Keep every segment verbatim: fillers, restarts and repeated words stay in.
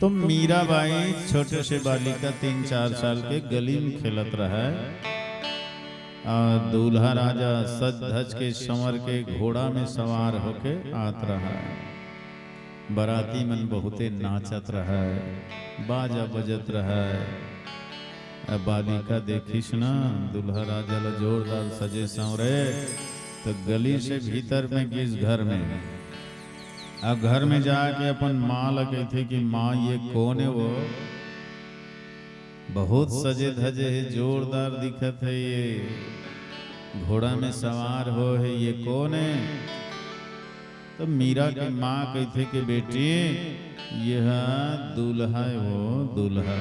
तो मीराबाई छोटे से बालिका तीन चार साल के गली में खेलत रहय, और दूल्हा राजा सज धज के संवर के घोड़ा में सवार होके आत रहय। बराती मन बहुते नाचत रहय, बाजा बजत रहय। अब बालिका देखिस ना दूल्हा राजा ला जोरदार सजे संवरे, तो गली से भीतर में गिस घर में। अब घर में जाके अपन माँ ला कहिथे कि माँ, ये कोन हे वो? बहुत सजे धजे हे, जोरदार दिखत हे ये, घोड़ा में सवार हो हे, ये कोन हे? तो मीरा के माँ कहिथे कि बेटी, ये दूल्हा हे वो, दूल्हा।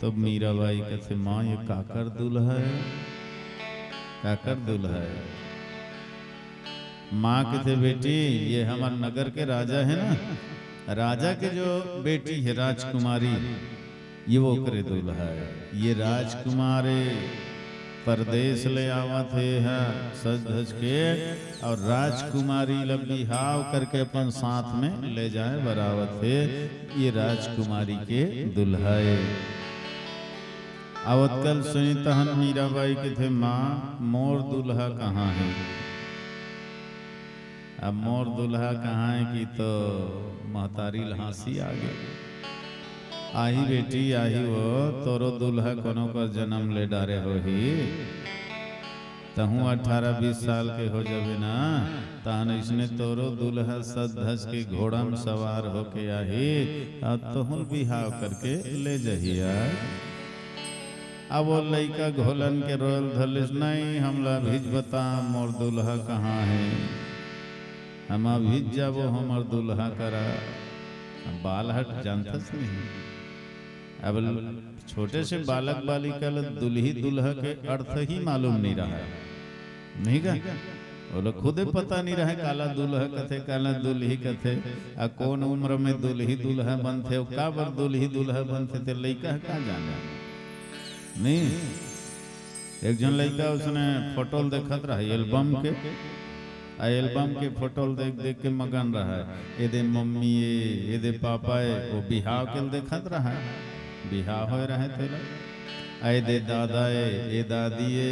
तो मीराबाई कहिथे, माँ, ये काकर दूल्हा हे? काकर दूल्हा हे? माँ कहिथे, बेटी, ये हमर नगर के राजा हे ना, राजा के जो बेटी हे राजकुमारी, ये वो करे दूल्हा हे। ये राजकुमार हे, परदेस ले आवत हे, हा, सज धज के, और राजकुमारी ला बिहाव करके अपन साथ में ले जाए बर आवत हे। ये राजकुमारी के दूल्हा हे। अब ओतका ल सुनी तहन मीराबाई कहिथे, माँ, मोर दूल्हा कहाँ हे? अब मोर दूल्हा कहाँ हे कि तो महतारी ल हाँसी आ गे। आही बेटी, आही वो, तोरो दूल्हा कोनो कर जनम ले डारे होही। तहूँ अठारह बीस साल के हो जाबे ना, तहन अइसने तोरो दूल्हा सज धज के घोड़ा में सवार होके आही, अउ तोहूँ बिहाव करके ले जही यार। अब वो लइका घोलन के रोयल धर लिस, नहीं, हमला अभीच बता, मोर दूल्हा कहाँ हे? हम अभीच जाबो हमर दूल्हा करा। अब बाल हट जानथस नहीं। अब छोटे से बालक बालिका ल दुल्ही दूल्हा के अर्थ ही मालूम नहीं रहय, नहीं का? ओला खुदे पता नहीं रहय, काला दूल्हा कथे, काला दुल्ही कथे, आ कोन उम्र में दुल्ही दूल्हा बनथे, अउ काबर दुल्ही दूल्हा बनथे, ते लइका ह का जाने, नहीं? एक झन लइका उसने फोटो ल देखत रहय एल्बम के, आ एल्बम के फोटो ल देख देख के मगन रहय, ए दे मम्मी ए, ए दे पापा ए, वो बिहाव के ल देखत रहय, बिहाव होय रहय तेला, ए दे दादा ए, ए दादी ए,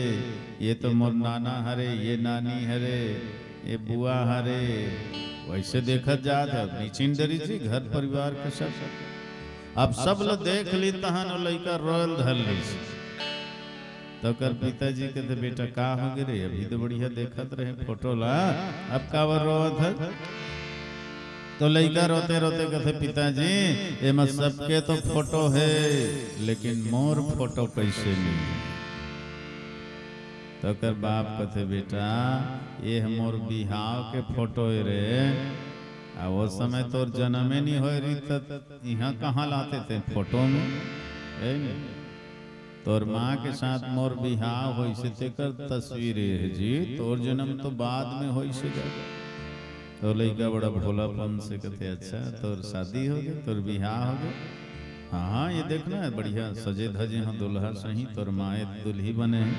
ये तो मोर नाना हरे, ये नानी हरे, ये बुआ हरे, वइसे देखत जात हे। नीचिन डरी जी घर परिवार के सब, अब सब ल देख ली तहन वो लइका रोयल धर लिस। तो ओकर पिताजी कथे, बेटा का हो गे रे, अभी तो बढ़िया देखत रहे फोटो ला, अब काबर रोवत हे? तो लइका रोते रोते कथे, पिताजी, एमा सबके तो फोटो हे, लेकिन मोर फोटो कइसे नहीं हे? तो ओकर बाप कथे, बेटा, ये ह मोर बिहाव के फोटो हे रे। आ वो समय तोर जनमे नहीं होय रहिस, त इहाँ कहाँ लाते ते फोटो में, हे नहीं? तोर माँ के साथ मोर बिहाव होइसे तेकर तस्वीर हे जी, तोर जनम तो बाद में होइसे गा। तो लइका बड़ा भोलापन से कथे, अच्छा, तोर शादी हो गे, तोर बिहाव हो गे? हाँ, हाँ, ये देख ना, बढ़िया सजे धजे हो दूल्हा सही, तोर माँ ए दुल्ही बने हे,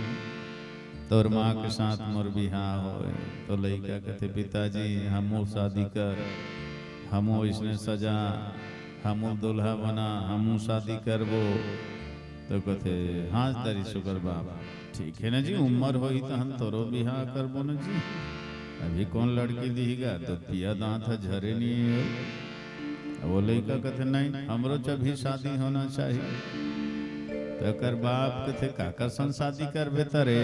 तोर माँ के साथ मोर बिहाव होय। तो लइका कथे, पिताजी, हमू शादी कर, हमू अइसने सजा, हमू दूल्हा बना, हमू शादी करबो। तो कथे, हाँ, तरी सुकर बाप, ठीक हे ना जी, उम्र होही तहन तोरो बिहाव करबो ना जी। अभी कोन लड़की दिही गा, तो पिया दांत ह झरे नहीं हे। अब वो लइका कथे, नहीं, हमरो च अभी शादी होना चाहिए। तो एकर बाप कथे, काकर संग शादी करबे तरे?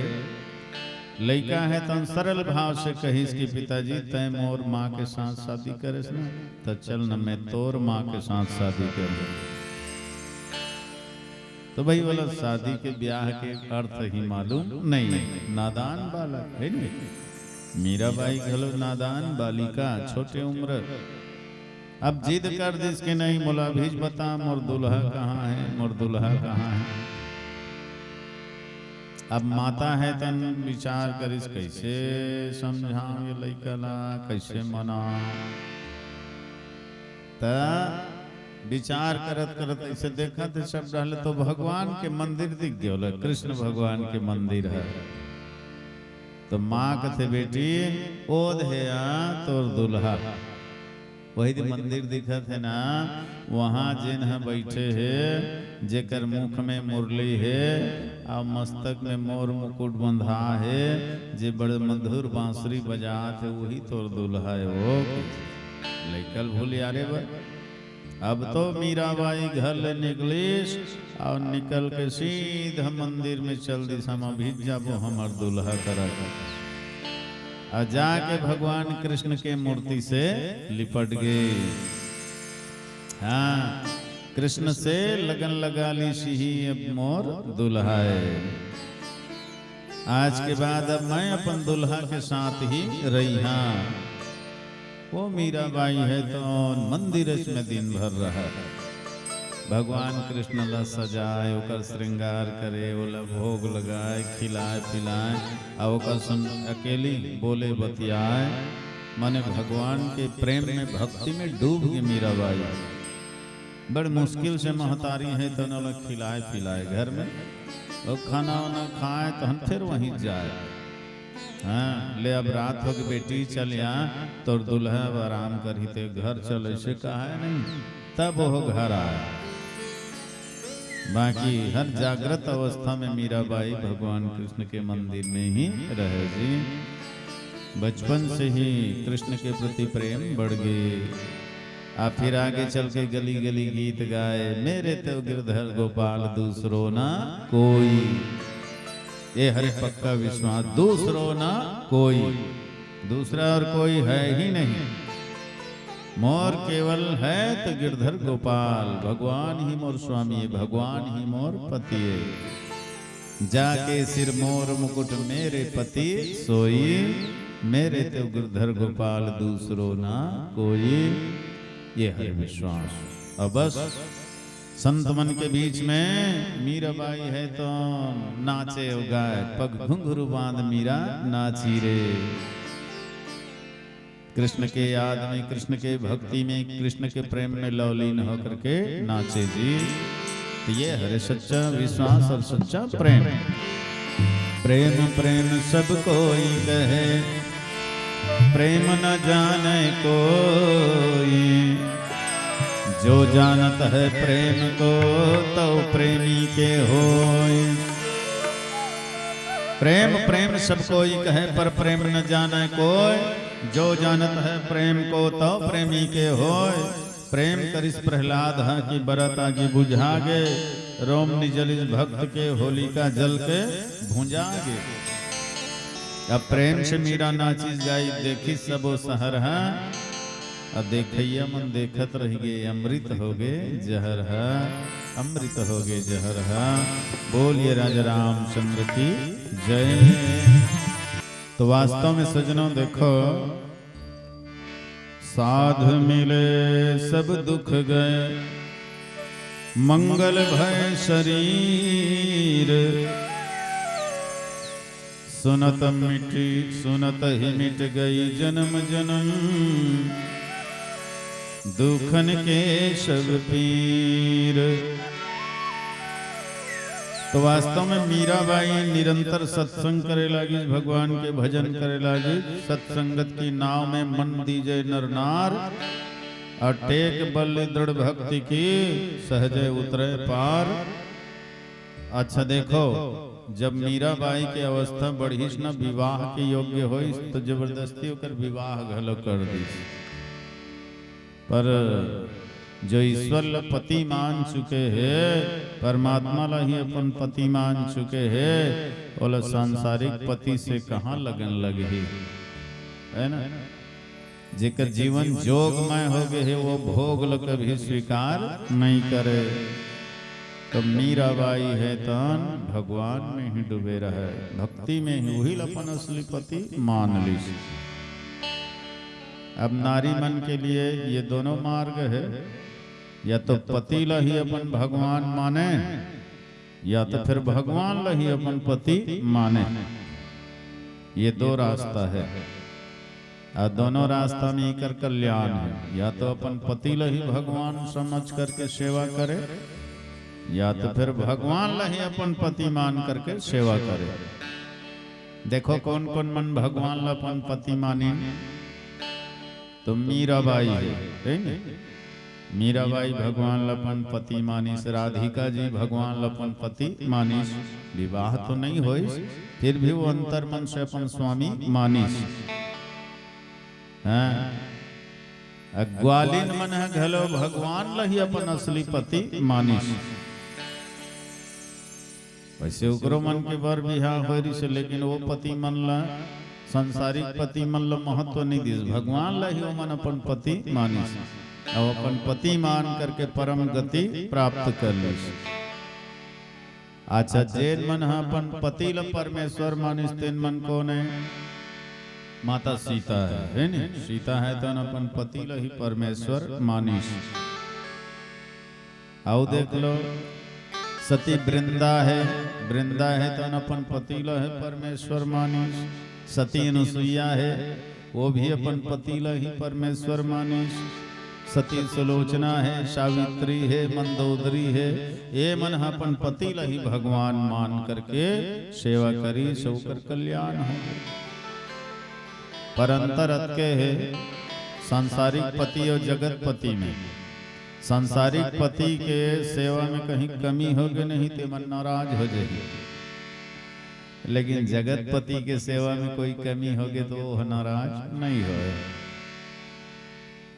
लइका हे तहन सरल भाव से कहिस कि पिताजी, तैं मोर माँ के साथ शादी करेस ना, तो चल न, मैं तोर माँ के साथ शादी करूँ। तो भाई बोला, शादी के ब्याह के अर्थ ही मालूम नहीं, नादान बालक हे नहीं। मीराबाई घलो नादान बालिका, छोटे उम्र। अब जिद कर दिस कि नहीं, मोला अभीच बता, मोर दूल्हा कहाँ हे, मोर दूल्हा कहाँ हे? अब माता हे तहन विचार करिस, कइसे समझाऊं ये लइका ला, कइसे मनाऊं? त विचार करत करत अइसे देखत हे सब डहर ले, तो भगवान के मंदिर दिख गे ओला, कृष्ण भगवान के मंदिर हे। तो माँ कथे, बेटी, ओदे हे आ तोर दूल्हा। वही दे मंदिर दिखत हे ना, वहाँ जेन ह बइठे हे, जेकर मुख में मुरली हे, अउ मस्तक में मोर मुकुट बंधा हे, जे बड़ मधुर बांसुरी बजात हे, वही तोर दूल्हा हे वो। लइका ल भूलियारे बर। अब तो मीराबाई घर ले निकलिस अउ निकल के सीधा मंदिर में चल दिस, हम अभी जाबो हमर दूल्हा करा के। अउ जाके भगवान कृष्ण के मूर्ति से लिपट गे। हाँ, कृष्ण से लगन लगा लिस ही अब मोर दूल्हा हे। आज के बाद अब मैं अपन दूल्हा के साथ ही रहिहां। वो मीराबाई हे तो मंदिर में दिन भर रहय, भगवान कृष्ण ला सजाय, ओकर श्रृंगार करे, ओला भोग लगाय, खिलाय पिलाय, अउ ओकर संग अकेली बोले बतियाय। माने भगवान के प्रेम में, भक्ति में डूब गे मीराबाई। बड़ मुश्किल से महतारी हे तो ओला खिलाय पिलाय घर में, अउ खाना वाना खाय तहन फिर वहीं जाय। हाँ, ले अब रात होगे बेटी, चल या, तोर दूल्हा अब आराम करही, ते घर चल, अइसे कहाय नहीं, तब वो घर आय। बाकी हर जागृत अवस्था में मीराबाई भगवान कृष्ण के मंदिर में ही रहे जी। बचपन से ही कृष्ण के प्रति प्रेम बढ़ गे। आ फिर आगे चल के गली गली गीत गाय, मेरे तो गिरधर गोपाल दूसरो ना कोई। ये हरे पक्का विश्वास, दूसरो ना कोई, दूसरा और कोई है ही नहीं। मोर केवल है तो गिरधर गोपाल, भगवान ही मोर स्वामी, भगवान ही मोर पति। जाके सिर मोर मुकुट मेरे पति सोई, मेरे तो गिरधर गोपाल दूसरो ना कोई। ये हरे विश्वास। अब बस संत मन के बीच में मीराबाई हे तो नाचे अउ गाय, पग घुंघरू बांध मीरा नाची रे। कृष्ण के याद में, कृष्ण के भक्ति में, कृष्ण के प्रेम में लवलीन होकर के नाचे जी। तो ये हरे सच्चा विश्वास और सच्चा प्रेम। प्रेम प्रेम सब कोई कहे, प्रेम न जाने कोई। जो जानत है प्रेम को, तो प्रेमी के होय। प्रेम प्रेम सब कोई कहे, पर प्रेम न जाने कोई। जो जानत है प्रेम को, तो प्रेमी के होय। प्रेम करिस प्रहलाद ह कि बरत आगी बुझा गे, रोम निजलिस भक्त के होलिका जल के भुंजा गे। अब प्रेम से मीरा नाचिस गाई, देखिस सबो सहर ह। अब देखइया मन देखत रहि गे, अमृत होगे जहर ह, अमृत होगे जहर ह। बोलिए राजा रामचंद्र की जय। तो वास्तव में सज्जनों देखो, साध मिले सब दुख गए, मंगल भय शरीर। सुनत मिटी, सुनत ही मिट गई जन्म जन्म, दुखन के सब पीर। तो वास्तव में मीराबाई निरंतर सत्संग करे लागिस, भगवान के भजन करे लागिस। सत्संगत की नाव में मन दीजे नर नार, अउ टेक बल दृढ़ भक्ति की, सहजे उतरे पार। अच्छा देखो, जब मीराबाई के अवस्था बढ़िस न, विवाह के योग्य होइस, तो जबरदस्ती ओकर विवाह घलो कर दिस। पर जो ईश्वर ल पति मान चुके हे, परमात्मा ल ही अपन पति मान चुके हे, ओला सांसारिक पति से कहाँ लगन लगही, है ना? जेकर जीवन जोगमय हो गए हे, वो भोग ल कभी स्वीकार नहीं करे। तो मीराबाई हे तन भगवान में ही डूबे रहे, भक्ति में ही, वही ल अपन असली पति मान लिस। अब नारी मन के लिए ये दोनों मार्ग हे, या तो पति ल ही अपन भगवान माने, या तो फिर भगवान ल ही अपन पति माने। ये दो रास्ता हे, अउ दोनों रास्ता में एकर कल्याण हे। या तो अपन पति ल ही भगवान समझ करके सेवा करे, या तो फिर भगवान ल ही अपन पति मान करके सेवा करे। देखो, कौन कौन मन भगवान ल अपन पति मानिन। तो मीराबाई हे, हे नी? मीराबाई भगवान ल अपन पति मानिस, राधिका जी भगवान ल अपन पति मानिस। विवाह तो नहीं होइस, फिर भी वो अंतर मन से अपन स्वामी मानिस। हाँ, अ ग्वालिन मन ह घलो भगवान ल ही अपन असली पति मानिस। वैसे ओकरो मन के बर बिहाव होय रिहिस, लेकिन वो पति मन ल, सांसारिक पति मन ल महत्व नहीं दिस, भगवान ल ही ओमन अपन पति मानिस, अउ अपन पति मान करके परम गति प्राप्त कर लिस। अच्छा, जेन मन ह अपन पति ल परमेश्वर मानिस, तेन मन कोन हे? माता सीता हे, हे नी? सीता हे, तेन अपन पति ल ही परमेश्वर मानिस। अउ देख लो, सती वृंदा हे, वृंदा हे, तेन अपन पति ल हे परमेश्वर मानिस। सती अनुसुईया हे, वो भी अपन पति ल ही परमेश्वर मानिस। सती सुलोचना हे, सावित्री हे, मंदोदरी हे, ये मन ह अपन पति ल ही भगवान मान करके सेवा करिस, ओकर कल्याण हो। पर अंतर अतके हे, सांसारिक पति अउ जगत पति में। सांसारिक पति के सेवा में कहीं कमी होगे नहीं, ते मन नाराज हो जाही। लेकिन जगत पति के सेवा में कोई कमी होगे तो वो नाराज नहीं होय।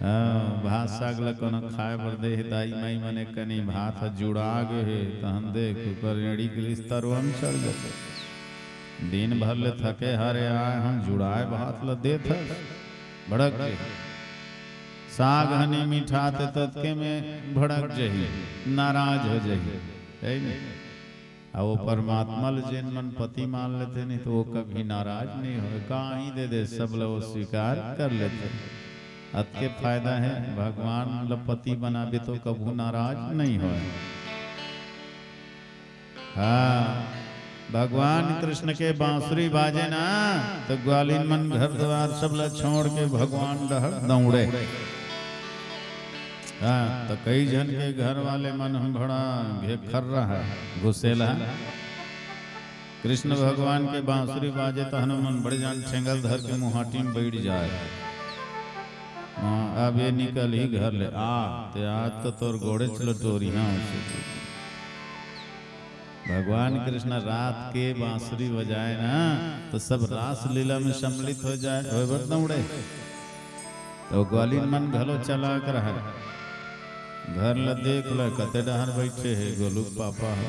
हाँ, भात साग ल कोनो खाए बर दे हे, दाई माई मने कनी भात ह जुड़ा गे हे, तहन देख, ओकर एड़ी के लिस्तर ओहम चढ़ जाथे। दिन भर ले थके हारे आए हन, जुड़ाए भात ल देत हस, भड़क जाही। साग ह नी मिठाथे, ततके में भड़क जाही, नाराज हो जाही, हे नी? अउ वो परमात्मा ल जेन मन पति मान लेथे, नहीं तो वो कभी नाराज नहीं होय, काहीं दे दे, सब ल वो स्वीकार कर लेथे। अतके फायदा हे, भगवान ल पति बनाबे तो कभू नाराज नहीं होय। हाँ, भगवान कृष्ण के बांसुरी बाजे ना, तो ग्वालिन मन घर द्वार सब ल छोड़ के भगवान डहर दौड़े। हाँ, तो कई झन के घर वाले मन हम बड़ा घेखर रहा, गुस्सेला। कृष्ण भगवान के बांसुरी बाजे, तहन मन बड़े जान ठेंगा धर के मुहाटी में बैठ जाए। हाँ, अब ये निकल ही घर ले, आ, ते आज तो तोर गोड़े चलो टोरी, हाँ, उसे। भगवान कृष्ण रात के बांसुरी बजाए ना, तो सब रासलीला में सम्मिलित हो जाए, होय बर दौड़े। तो ग्वालिन मन घलो चलाक रहय। घर ल देख ल, कते डहर बइठे हे गोलू के पापा ह।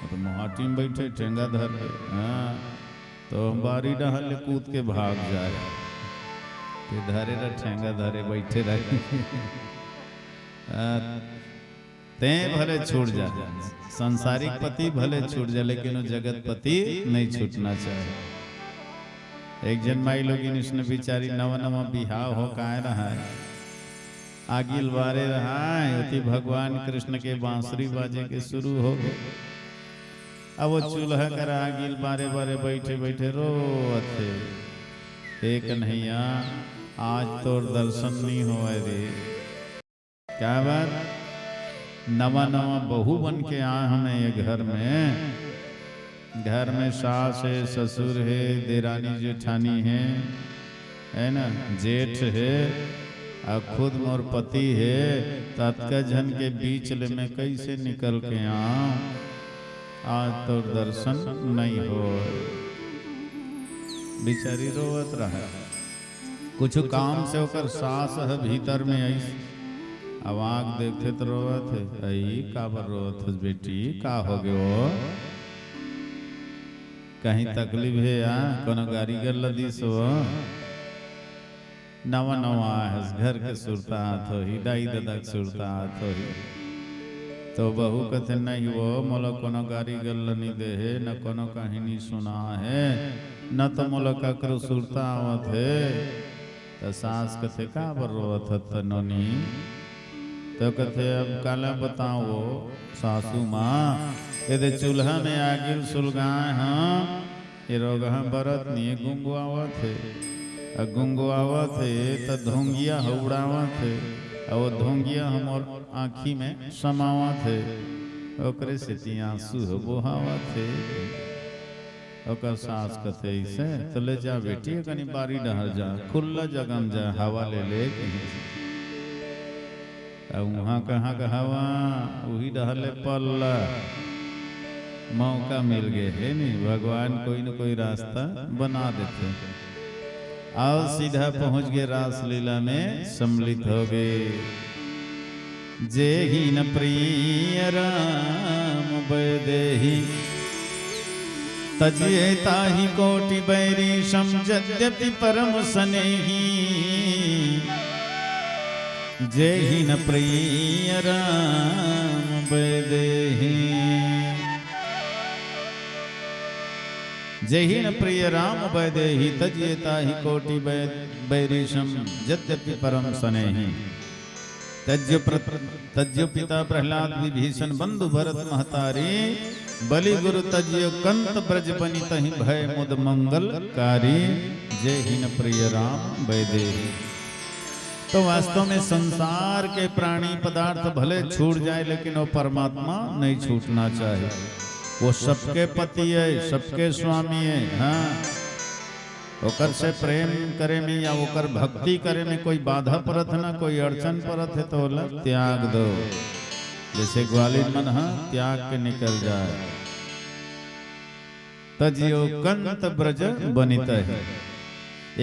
वो तो मोहाटी में बइठे, ठेंगा धर के। हाँ, तो बारी डहर ले कूद के भाग जाय। ते धरे रह, ठेंगा धरे बइठे रह। हाँ, तें भले छूट जा, सांसारिक पति भले छूट जा, लेकिन वो जगत पति नहीं छूटना चाहे। एक झन माई लोगिन इसने बिचारी नवा नवा बिहाव हो काय रहय, आगी ल बारे रहय, ओती भगवान कृष्ण के बांसुरी बाजे के शुरू होगे। अब वो चूल्हा कर आगी ल बारे बारे बइठे बइठे रोवत हे, "हे कन्हैया, आज तोर दर्शन नहीं होवय रे।" का बात? नवा नवा बहू बन के आए हन ये घर में। घर में सास हे, ससुर हे, देरानी जेठानी हे, है ना, जेठ हे, अउ खुद मोर पति हे, त अतका झन के बीच ले मैं कइसे निकल के आंव? आज तोर दर्शन नहीं होय। बिचारी रोवत रहय। कुछु काम से ओकर सास ह भीतर में आइस। अब आग देखथे त रोवत हे। "अई, काबर रोवत हस बेटी? का होगे वो? कहीं तकलीफ हे या कोनो गारी गल्ला दिस वो?" नवा नवा आए हस, घर के सुरता आत होही, दाई ददा के सुरता आत होही। तो बहू कथे, "नहीं वो, मोला कोनो गारी गल्ला नहीं दे हे, न कोनो कहानी सुना हे, न तो मोला ककरो सुरता आवत हे।" त सास कथे, "काबर रोवत हस त नोनी?" त कथे, "अब काला बताओ सासू माँ, एदे चूल्हा में आगी ल सुलगाए हंव, ये रोगहा बरत नहीं गुंगुआवत हे, अउ गुंगुआवत हे त धोंगिया ह उड़ावत हे, अउ वो धोंगिया ह मोर आँखी में समावत हे, ओकरे सेती आंसू ह बोहावत हे।" ओकर सास कथे, "अइसे तो ले जा बेटी, कनी बारी डहर जा, खुल्ला जगह म जा, हवा ले ले।" अब उहाँ कहाँ का हवा, उही डहर ले पल्ला। मौका मिल गे हे नी, भगवान कोई न कोई रास्ता बना देथे। अउ सीधा पहुँच गे रासलीला में सम्मिलित हो गे। जेहि न प्रिय राम वैदेही, तजिए ताहि कोटि बैरी सम यद्यपि परम स्नेही। जेहि न प्रिय राम वैदेही। जेहि न प्रिय राम वैदेही, तजिए ताहि कोटि बै-, बैरी सम यद्यपि परम स्नेही। तज्यो प्र-, तज्यो पिता प्रहलाद विभीषण बंधु भरत महतारी, बलि गुरु तज्यो कंत ब्रज बनि तहि भय मुद मंगलकारी। जेहि न प्रिय राम वैदेही। तो वास्तव में संसार के प्राणी पदार्थ भले छूट जाए, लेकिन वो परमात्मा नहीं छूटना चाहे। वो सबके पति है, सबके स्वामी है। हाँ, ओकर से प्रेम करे में या ओकर भक्ति करे में कोई बाधा परत है ना, कोई अड़चन परत है, तो ओला त्याग दो। जैसे ग्वालिन मन ह त्याग के निकल जाए। तजियो कंत ब्रज बनि तहि।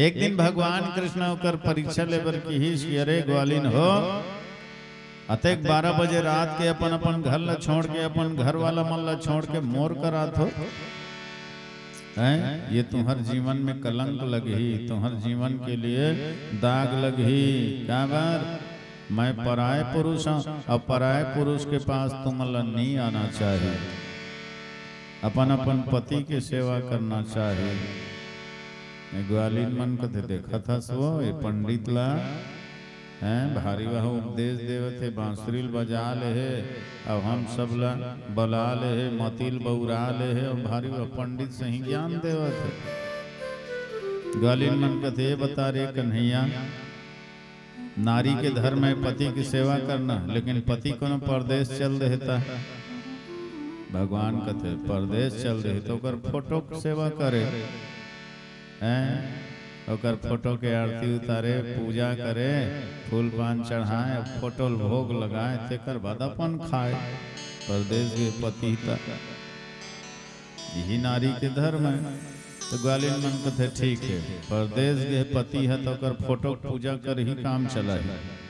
एक दिन भगवान कृष्ण ओकर परीक्षा लेबर किहिस कि, "अरे ग्वालिन हो, अतेक बारह बजे रात के अपन, अपन घर ला छोड़ के, अपन घर वाला मन ला छोड़ के मोर करा आथो? हैं? ये तुम्हर जीवन में कलंक लगही, तुम्हर जीवन के लिए दाग लगही।" काबर? मैं पराय पुरुष हूँ, अब पराय पुरुष के पास तुमन ला नहीं आना चाहिए। अपन अपन पति के सेवा करना चाहिए। ये ग्वालिन मन कथे, "देखत हस वो, ये पंडित ला, हैं, भारी वह उपदेश देवत हे, बांसुरी ल बजा ले हे, अब हम सब ला बला ले हे, मतिल बौरा ले हे, और भारी वह पंडित सही ज्ञान देवत हे।" ग्वालिन मन कथे, "ये बता रे कन्हैया, नारी के धर्म है पति की सेवा करना, लेकिन पति कोनो परदेश चल देहे ता?" भगवान कथे, "परदेश चल देहे तो ओकर फोटो के सेवा करे, हैं? ओकर फोटो के आरती उतारे, पूजा करे, फूल पान चढ़ाए, फोटो ल भोग लगाए, तेकर बाद अपन खाए। परदेश गे पति ता।" यही नारी के धर्म है। तो ग्वालिन मन कथे, "ठीक है, परदेश गे पति है तो ओकर फोटो के पूजा कर ही काम चला है।"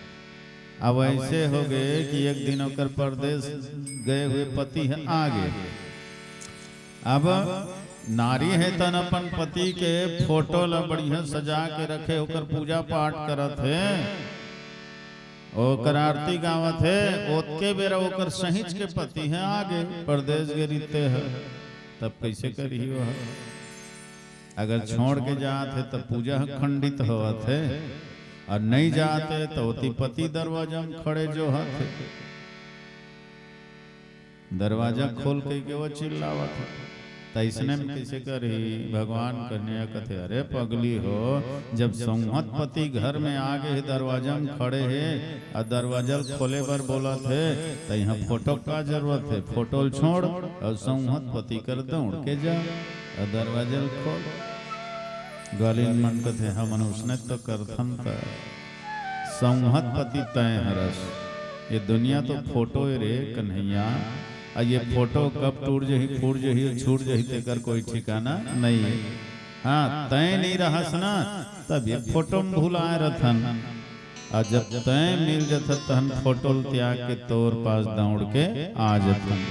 अब ऐसे हो गए कि एक दिन ओकर परदेश गए हुए पति है आ गए। अब नारी है तन अपन पति के फोटो ला बढ़िया सजा के रखे, ओकर पूजा पाठ करत है, ओकर आरती गावत हे, ओतके बेरा ओकर सहिंच के पति हे आगे, परदेस गे रिहिस हे, तब कइसे करही ओह? अगर छोड़ के जात हे, तब पूजा ह खंडित होवत हे, अउ नइ जात हे, त ओती पति दरवाजा म खड़े जोहत हे। दरवाजा खोल कहिके वो चिल्लावत हे। त अइसने में कइसे करही? भगवान कन्हैया कथे, "अरे पगली हो, जब सौंहत पति घर में आगे हे, दरवाजा में खड़े हे, अउ दरवाजा ल खोले बर बोलत हे, त इहाँ फोटो का जरूरत हे? फोटो ल छोड़ अउ सौंहत पति कर दौड़ के जा अउ दरवाजा ल खोल।" ग्वालिन मन कथे, "हमन उसने तो करथन त।" सौंहत पति तैं हरस। ये दुनिया तो फोटो ए रे कन्हैया। अउ ये फोटो कब टूट जही, फूट जही, छूट जही, तेकर कोई ठिकाना नइ हे। हाँ, तैं नइ रहस ना, तब ये फोटो म भुलाए रथन। अउ जब तैं मिल जथस, तहन फोटो ल त्याग के तोर पास दौड़ के आ जथन।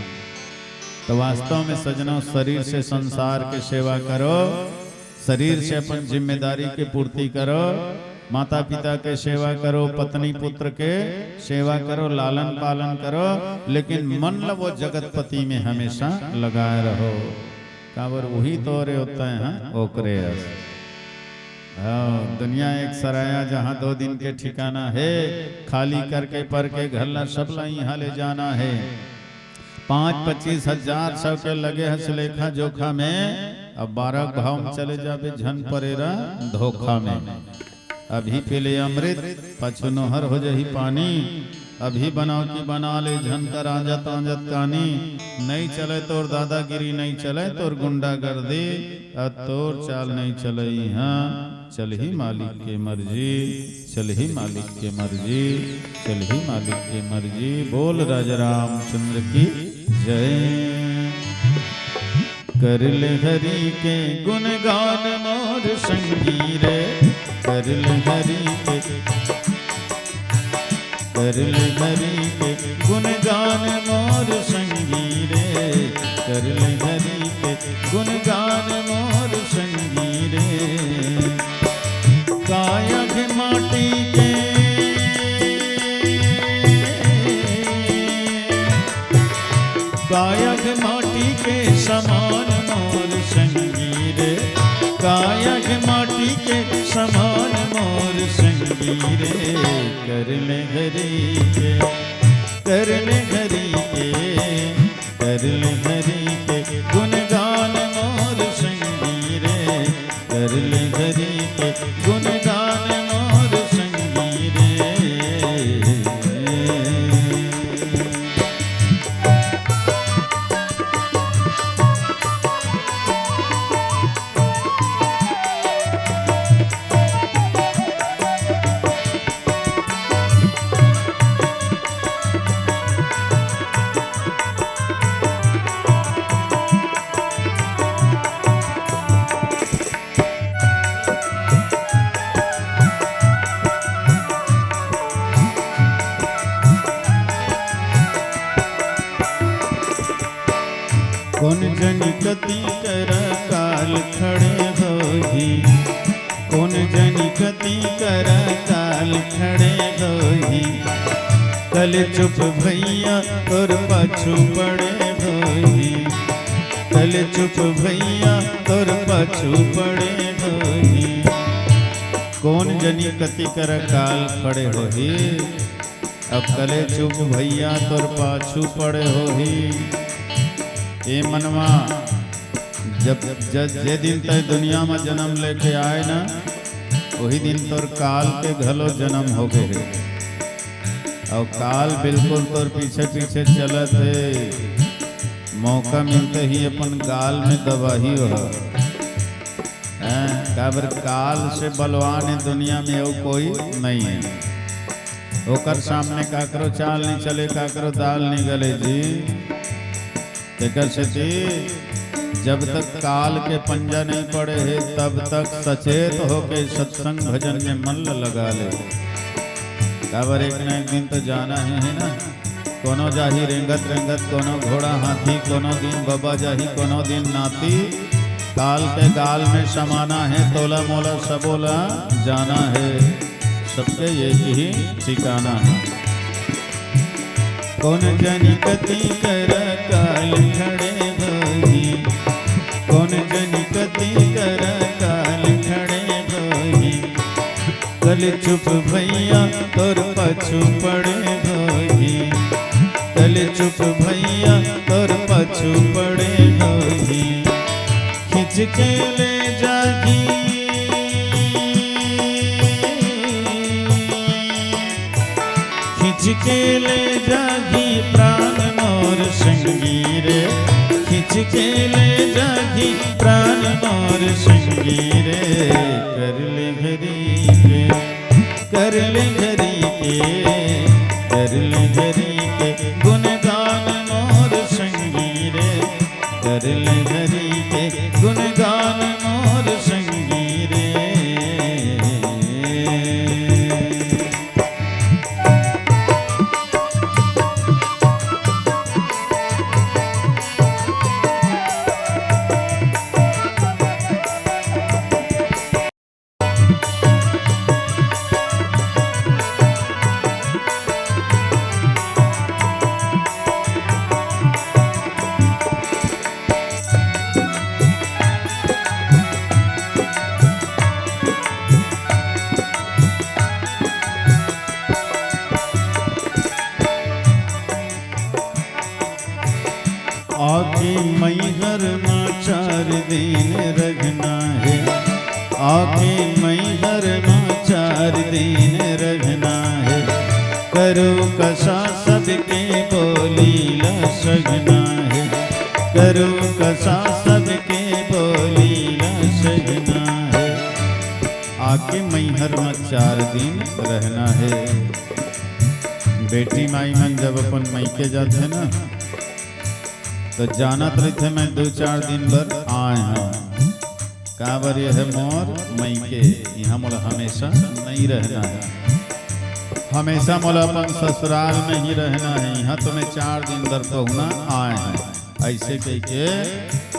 तो वास्तव में सजनों, शरीर से संसार के सेवा करो, शरीर से अपन जिम्मेदारी के पूर्ति करो, माता पिता के सेवा करो, पत्नी पुत्र के सेवा करो, लालन पालन करो, लेकिन मन ल वो जगतपति में हमेशा लगाए रहो। काबर उही तोरे होता है, हाँ, ओकरे अस। हाँ, दुनिया एक सराया, जहाँ दो दिन के ठिकाना हे, खाली करके पर के घर ला सब ला इहाँ ले जाना हे। पाँच पच्चीस हजार सौ के लगे हस लेखा जोखा में, अब बारह भाव में चले जाबे, झन परे रह धोखा में। अभी पी ले अमृत, पाछू नोहर हो जही पानी, अभी बनाव कि बना ले, झन कर आंजत आंजत कानी। नइ चले तोर दादागिरी, नइ चले तोर गुंडागर्दी, अ तोर चाल नइ चले इहाँ। चलही मालिक के मर्जी, चलही मालिक के मर्जी, चलही मालिक के मर्जी। बोल राजा रामचंद्र की जय। कर ले हरि के गुणगान मोर संगी रे, कर ले हरि के, कर ले हरि के गुणगान मोर संगी रे, कर ले हरि के गुणगान मोर संगी रे। कायक माटी के, कायक माटी के समान मोर संगी रे, कायक माटी के समान मोर संगी रे। कर ले हरि के, कर ले हरि के, कर ले हरि के गुणगान मोर संगी रे, कर ले हरि के गुणगान मोर संगी रे। कोन जनी कति कर काल खड़े होही, कोन जनी कति कर काल खड़े होही। कल चुप भैया तोर पाछू पड़े होही, कल चुप भैया तोर पाछू पड़े होही। कोन जनी कति कर काल खड़े होही। अब कले चुप भैया तोर पाछू पड़े होही। ए मनवा, जब ज-, जे दिन तय दुनिया म जन्म लेके आए ना, वही दिन तोर काल के घलो जन्म हो गए हे। और काल बिल्कुल तोर पीछे पीछे चलत हे। मौका मिलते ही अपन गाल में दबाही वह। हैं, काबर काल से बलवान ए दुनिया में अउ कोई नहीं है। ओकर सामने काकरो चाल नहीं चले, काकरो दाल नहीं गले जी। तेकर सेती जब तक काल के पंजा नहीं पड़े हे, तब तक सचेत होके सत्संग भजन में मन ल लगा ले। काबर एक न एक दिन तो जाना ही है ना। कोनो जाही रेंगत रेंगत, कोनो घोड़ा हाथी, कोनो दिन बबा जाही, कोनो दिन नाती। काल के गाल में समाना है, तोला मोला सबो ला जाना है, सबके एक ही ठिकाना है। कोन जनी कति कर काल खड़े होही, कोन जनी कति कर काल खड़े होही। कल चुप भैया तोर पाछू पड़े होही, कल चुप भैया तोर पाछू पड़े होही। खींच के ले जाही, खींच के ले जाही प्राण मोर संगी रे, खींच के ले जाही प्राण मोर संगी रे। कर ले हरि के, कर ले हरि के, कर ले हरि के गुणगान मोर संगी रे, कर ले हरि के गुणगान मोर संगी रे। आके मैहर मा चार दिन रहना हे, आके मैहर मा चार दिन रहना हे। करू कसा सबके बोली ला सजना हे, करू कसा सबके बोली ला सजना हे। आके मैहर म चार दिन रहना हे। बेटी माई मन जब अपन मइके जाथे ना, तो जानत रहिथे, मैं दू चार दिन बर आए हंव। काबर ये है मोर मइके, इहाँ मोला हमेशा नहीं रहना है। हमेशा मोला अपन ससुराल में ही रहना है। इहाँ तो मैं चार दिन बर पहुना आए हंव। ऐसे कह के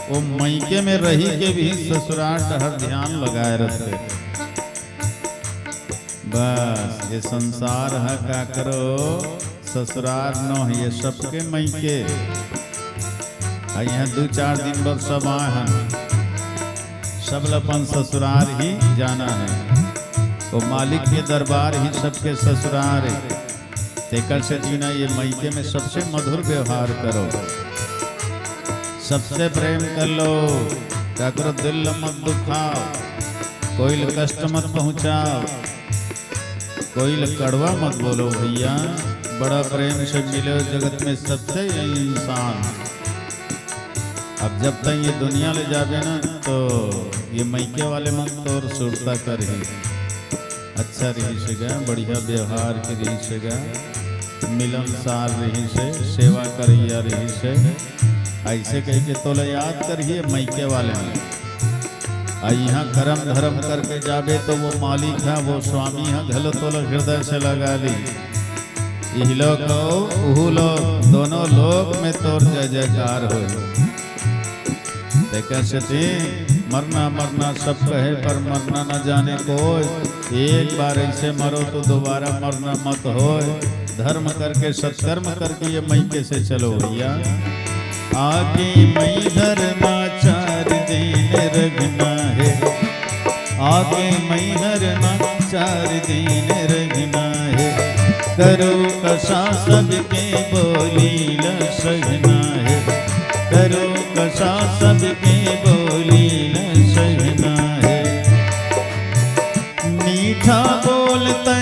वो मइके में रही के भी ससुराल डहर ध्यान लगाए रहथे। बस ये संसार ह का करो, ससुरार नो हे ये सबके मइके। आ इहाँ दू चार दिन बर सब आए हन, सब ल अपन ससुरार ही जाना है। वो मालिक के दरबार ही सबके ससुरार है। तेकर से जीना ये मइके में सबसे मधुर व्यवहार करो, सबसे प्रेम कर लो, काकरो दिल ल मत दुखाओ, कोई ल कष्ट मत पहुंचाओ, कोई ल कड़वा मत बोलो भैया। बड़ा प्रेम से मिलो जगत में सबसे यही इंसान। अब जब तक ये दुनिया ले जाबे ना, तो ये मइके वाले मन तोर सुरता करही। अच्छा रहिस गा, बढ़िया व्यवहार के रहिस गा, मिलनसार रहिस हे, सेवा करइया रहिस हे, ऐसे कह के तोला याद करही मइके वाले मन। आ इहाँ करम धरम करके जाबे तो वो मालिक ह, वो स्वामी ह घलो तोला हृदय से लगा ली। इहलोक अउ उहलोक दोनों लोक में तोर जय जयकार होय। तेकर सेती मरना मरना सब कहे, पर मरना न जाने कोई। एक बार ऐसे मरो तो दोबारा मरना मत होय। धर्म करके, सत्कर्म करके ये मइके से चलो भैया। आके मइहर मा चार दिन रखना है, आके मइहर मा चार दिन रखना है। करू कसा सबके बोली ल सहना है, करू कसा सबके बोली ल सहना है। मीठा बोलते,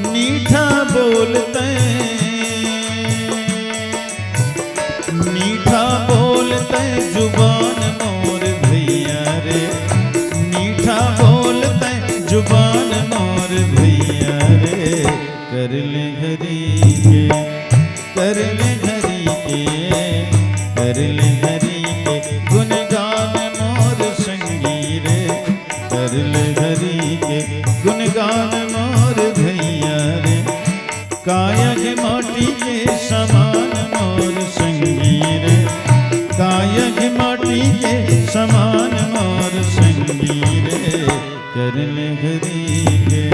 मीठा बोलते, मीठा बोलते जुबान मोर भैया रे, मीठा बोलते जुबान मोर भैया रे। कर ले घरी के, कर ले घरी के, कर ले घरी के गुणगान मोर संगी रे। कर ले घरी के गुणगान मोर भैया रे। काया के माटी के समान मोर संगी रे, काया के माटी के समान मोर संगी रे। कर ले घरी के,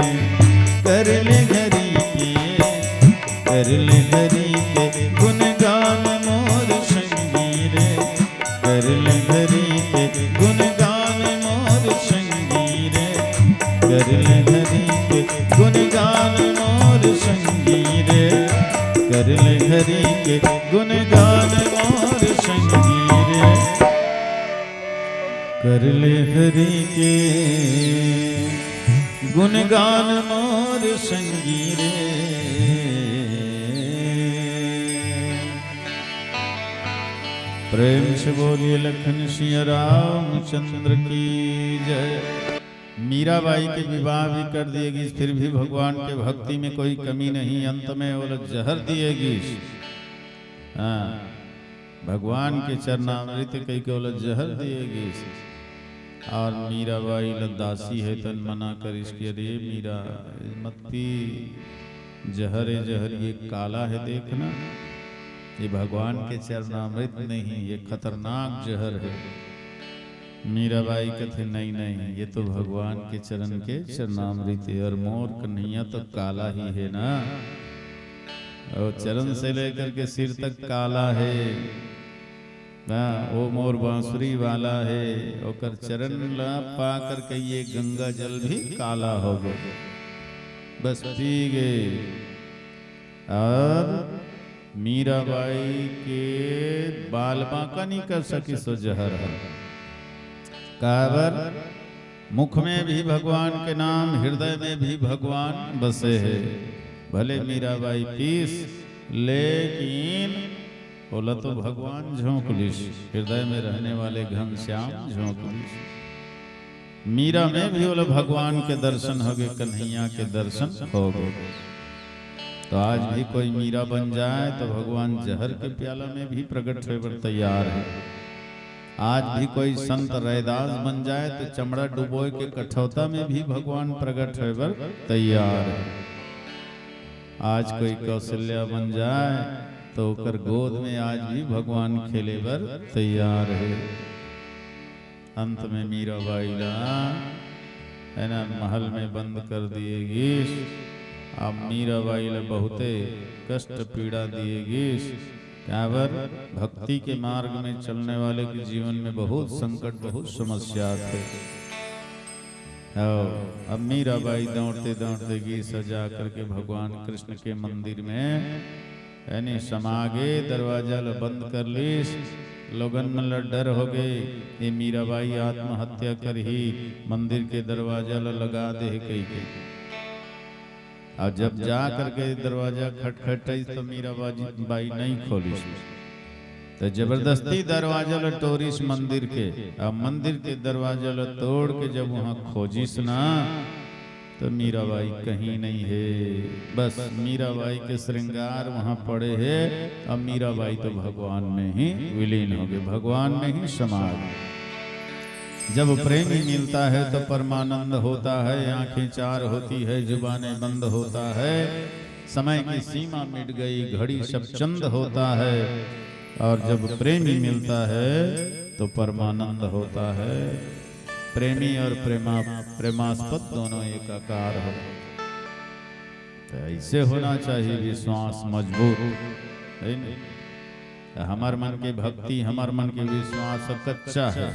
कर ले घरी के, कर ले घरी के गुणगान मोर संगी रे। कर ले घरी के गुणगान मोर संगी रे, कर ले घरी के गुणगान मोर संगी रे, कर ले घरी के गुणगान मोर संगी रे। कर ले घरी के गुणगान मोर संगी रे। प्रेम से बोलिए लखन सिया रामचंद्र की जय। मीराबाई के विवाह भी कर दिए गिस, फिर भी भगवान के भक्ति में कोई कमी नहीं। अंत में ओला जहर दिए गिस। हाँ, भगवान के चरणामृत कहिके ओला जहर दिए गिस। और मीराबाई ल दासी हे तन मना करिस कि अरे मीरा, मत पी, जहर ए जहर, ये काला हे, देखना, ये भगवान के चरणामृत नहीं, ये खतरनाक जहर हे। मीराबाई कथे, नहीं, नहीं, ये तो भगवान के चरण के चरणामृत हे, और मोर कन्हैया तो काला ही हे ना, और चरण से लेकर के सिर तक काला हे। हाँ, वो मोर बांसुरी वाला हे, ओकर चरण ला पा करके ये गंगा जल भी काला हो गए, बस पी गए। और मीराबाई के बाल बांका नहीं कर सकिस ओ जहर ह। काबर? मुख में भी भगवान के नाम, हृदय में भी भगवान बसे हे। भले मीराबाई पीस, लेकिन ओला तो भगवान झोंक लिस, हृदय में रहने वाले घनश्याम झोंक लिस। मीरा में भी ओला भगवान के दर्शन होगे, कन्हैया के दर्शन होगे। तो आज भी कोई मीरा बन जाए तो भगवान जहर के प्याला में भी प्रकट होए बर तैयार हे। आज भी कोई संत रैदास बन जाए तो चमड़ा डुबोए के कठौता में भी भगवान प्रकट होए बर तैयार हे। आज कोई कौशल्या बन जाए तो ओकर गोद में आज भी भगवान खेले बर तैयार हे। अंत में मीराबाई ला, है ना, महल में बंद कर दिए गीस। अब मीराबाई ला बहुते कष्ट पीड़ा दिए गीस। काबर? भक्ति के मार्ग में चलने वाले के जीवन में बहुत संकट, बहुत समस्या आथे। और अब मीराबाई दौड़ते दौड़ते गीस जा करके भगवान कृष्ण के मंदिर में, यानी समागे, दरवाजा ल बंद कर लीस। लोगन मन ल डर होगे, ये मीराबाई आत्महत्या करही, मंदिर के दरवाजा ल लगा दे हे कहिके। और जब जा करके दरवाजा खटखटाइस तो मीराबाई नहीं खोलिस। तो जबरदस्ती दरवाजा ल टोरिस मंदिर के, और मंदिर के दरवाजा ल तोड़ के जब वहां खोजिस ना, तो मीराबाई कहीं नहीं हे। बस मीराबाई के श्रृंगार वहां पड़े हे, अब मीराबाई तो भगवान में ही विलीन होगे, भगवान में ही समा गे। जब प्रेमी मिलता है तो परमानंद होता है, आंखें चार होती है, जुबानें बंद होता है, समय की सीमा मिट गई, घड़ी सब चंद होता है। और जब प्रेमी मिलता है तो परमानंद होता है। प्रेमी और प्रेमा प्रेमास्पद दोनों एकाकार हो। तो ऐसे होना चाहिए विश्वास मजबूत, है ना? तो हमर मन के भक्ति, हमर मन के विश्वास कच्चा हे,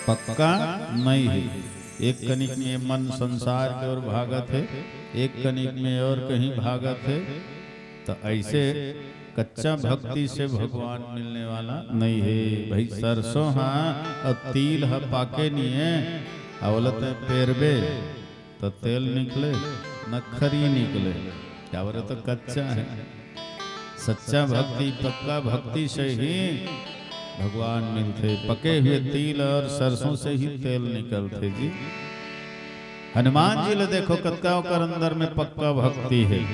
पक्का नहीं हे। एक कनिक में मन संसार के ओर भागत हे, एक कनिक में और कहीं भागत हे। तो ऐसे कच्चा भक्ति से भगवान मिलने वाला नहीं हे भाई। सरसों हा और तिल हा पाके नहीं हे, अवलत पेरबे तो तेल निकले न खरी निकले, काबर तो कच्चा हे। सच्चा भक्ति, पक्का भक्ति से ही भगवान मिलथे। पके हुए तिल और सरसों से ही तेल निकलथे जी। हनुमान जी ल देखो, कतका ओकर अंदर में पक्का भक्ति हे।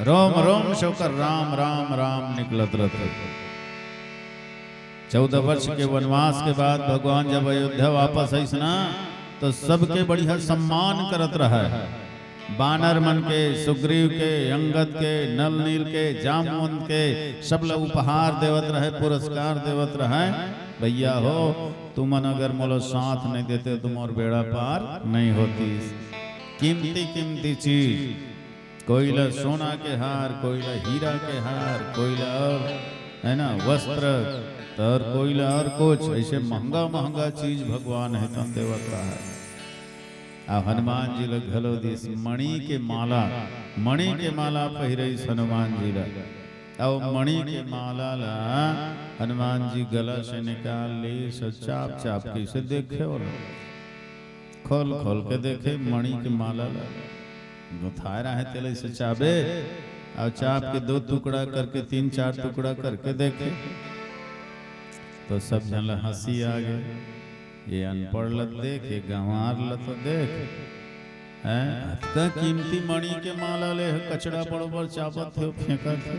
रोम रोम से ओकर राम राम राम निकलत रथे। चौदह वर्ष के वनवास के बाद भगवान जब अयोध्या वापस आइस ना, तो सबके बढ़िया सम्मान करत रहे। बानर मन के, सुग्रीव के, अंगद के, नल नील के, जामवंत के, सब ला उपहार देवत रहे, पुरस्कार देवत रहे। भैया हो, तुमन अगर मोला साथ नहीं देते तो मोर बेड़ा पार नहीं होती। कीमती कीमती चीज, कोई ला सोना के हार, कोई ला हीरा के हार, कोई ला और, है ना, वस्त्र, तो और कोई ला और कुछ, ऐसे महंगा महंगा चीज भगवान हे तन देवत रहे। आ हनुमान जी ला घलो दिस मणि के माला, मणि के माला पहिरइस हनुमान जी ला। अउ मणि के माला ला हनुमान जी गला से निकाल लीस, चाप चाप के इसे देखे ओला, खोल खोल के देखे मणि के माला ला। गुथाए रहे तेला इसे चाबे, अउ चाप के दो टुकड़ा करके, तीन चार टुकड़ा करके देखे, तो सब झन ला हंसी आ गे। ये अनपढ़ ला देख, ये गंवार ला तो देख, हैं? अतका कीमती मणि के माला ले हे, कचड़ा बरोबर चाबत हे, फेंकत हे।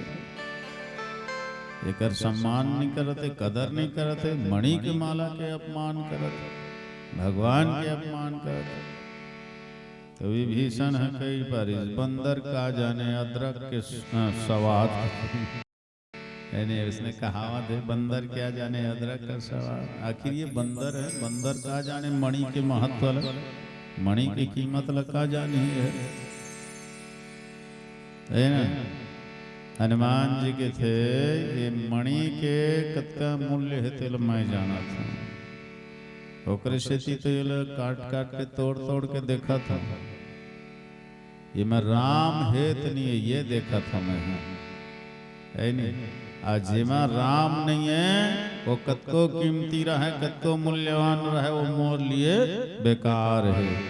एकर सम्मान नहीं करत हे, कदर नहीं करत हे, मणि के माला के अपमान करत हे, भगवान के अपमान करत हे। तो विभीषण ह कहि पारिस, बंदर का जाने अदरक के स-, अ, स्वाद। यानी उसने कहावत है, बंदर क्या जाने अदरक का स्वाद। आखिर ये बंदर है, बंदर का जाने मणि के महत्व ला, मणि के कीमत ला का जानी है, है ना? हनुमान जी कथे, ये मणि के कतका मूल्य है, तेला मैं जानत हूँ। ओकरे सेती तो ये लोग काट काट के, तोड़ तोड़ के देखत हूँ। ये में राम हेत नहीं है, ये देखत हूँ मैं। है नहीं? आ जेमा राम नहीं है, वो कतको कीमती रहे, कतको मूल्यवान रहे, वो मोर लिए बेकार है।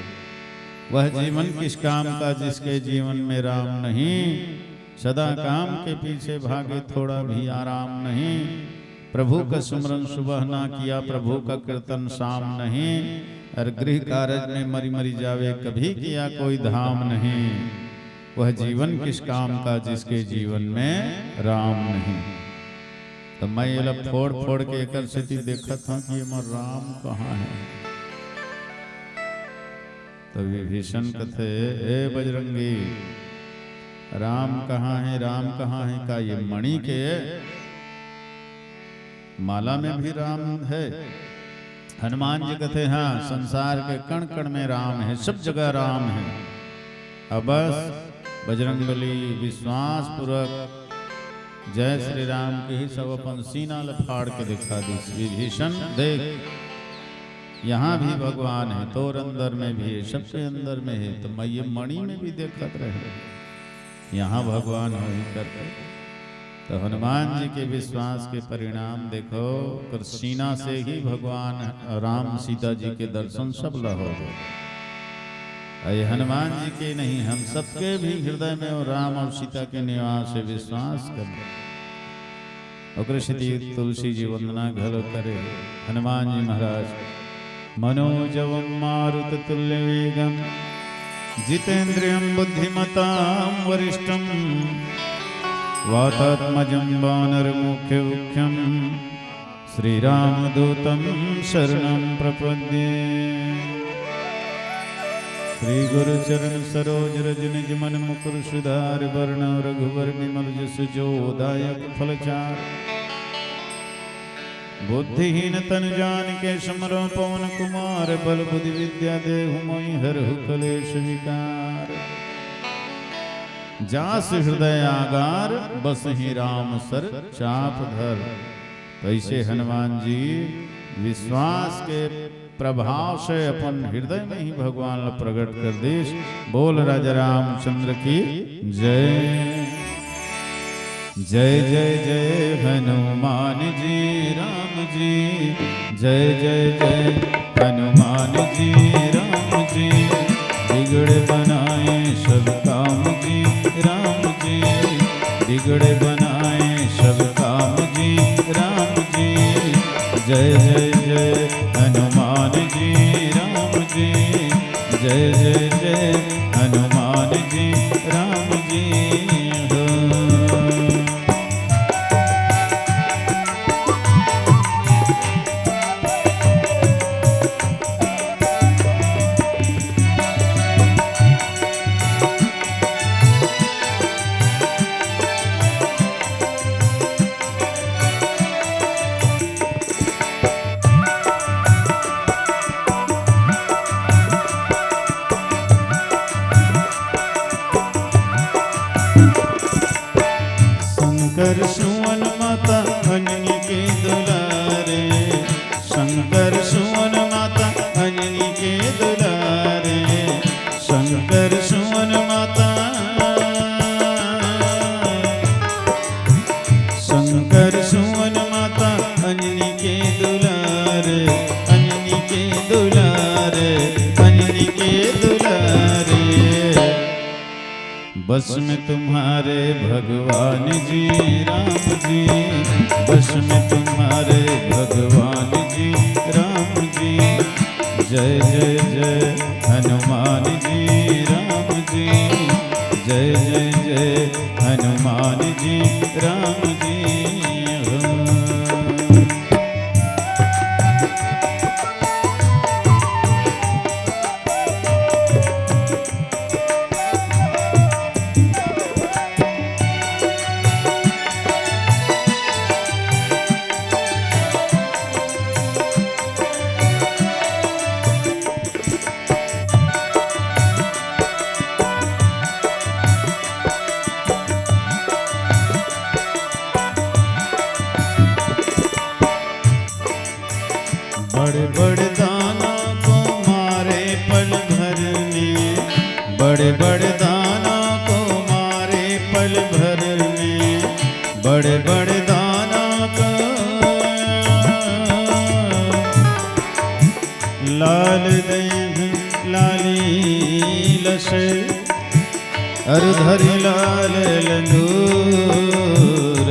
वह जीवन किस काम का जिसके जीवन में राम नहीं। सदा काम के पीछे भागे, थोड़ा भी आराम नहीं। प्रभु का सुमरन सुबह ना किया, प्रभु का कीर्तन शाम नहीं। और गृह कारज में मरी मरी जावे, कभी किया कोई धाम नहीं। वह जीवन किस काम का जिसके जीवन में राम नहीं। तो मैं एला फोड़ फोड़ के एकर सेती देखत हूँ कि एमा राम कहाँ है। तो विभीषण कथे, "ए बजरंगी, राम कहाँ है, राम कहाँ है?" का ये मणि के माला में भी राम है? हनुमान जी कथे, "हाँ, संसार के कण कण में राम है, सब जगह राम है।" अब बस बजरंगबली विश्वास पूर्वक जय श्री राम के ही सब अपन सीना ल फाड़ के दिखा दिस, "विभीषण देख, यहाँ भी भगवान है, तोर अंदर में भी है, सबके अंदर में है, तो मैं ये मणि में भी देखत रहे, यहाँ भगवान हो ही करके।" तो हनुमान जी के विश्वास के परिणाम देखो, ओकर सीना से ही भगवान राम सीता जी के दर्शन सब ला हो गए। ये हनुमान जी के नहीं, हम सबके भी हृदय में वो राम और सीता के निवास है, विश्वास करना। ओकरे सेती तुलसी जी वंदना घलो करे। हनुमान जी महाराज, "मनोजवम मारुत तुल्य वेगम, जितेंद्रियम बुद्धिमताम वरिष्ठम, वातात्मजम वानर मुख्य मुख्यम, श्री राम दूतम शरणम प्रपद्ये।" श्री गुरु चरण सरोज रज निज मन मुकुर सुधार, वरण रघुवर विमल जस जो दायक फल चार। बुद्धिहीन तन जानिके सुमिरौं पवन कुमार, बल बुद्धि विद्या देहु मोहि हरहु कलेश विकार। जास हृदय आगार बसहि राम सर चाप धर। तो ऐसे हनुमान जी विश्वास के प्रभाव से अपन हृदय में ही भगवान ला प्रकट कर दिस। बोल राजा रामचंद्र की जय। जय जय जय हनुमान जी राम जी, जय जय जय हनुमान जी राम जी। बिगड़े बनाए सब काम जी राम जी, बिगड़े बनाए सब काम जी राम जी। जय जय जय हनुमान जी राम जी, जय जय जय हनुमान जी राम जी हो। शंकर सुवन माता अंजनी के दुलारे, शंकर सुवन माता अंजनी के दुलारे, शंकर सुवन माता, शंकर सुवन माता अंजनी के दुलारे, अंजनी के दुलारे, अंजनी के दुलारे। बस में तुम्हारे भगवान जी राम जी, बस में तुम्हारे भगवान जी राम जी। जय जय जय हनुमान जी राम जी, जय जय जय हनुमान जी राम जी हो। लाल देह लाली लस, अरु धरि लाल लंगूर।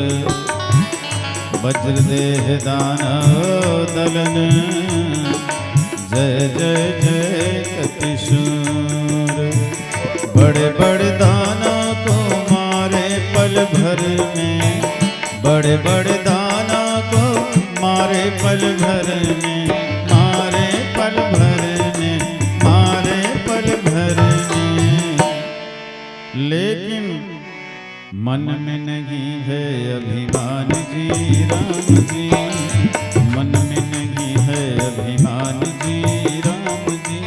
वज्र देह दानव दलन, जय जय जय कपि सूर। बड़े बड़े दानव को मारे पल भर में, बड़े बड़े दानव को मारे पल भर में, मारे पल भर में, मारे पल भर में। लेकिन मन में नहीं है अभिमान जी राम जी, मन में नहीं है अभिमान जी राम जी।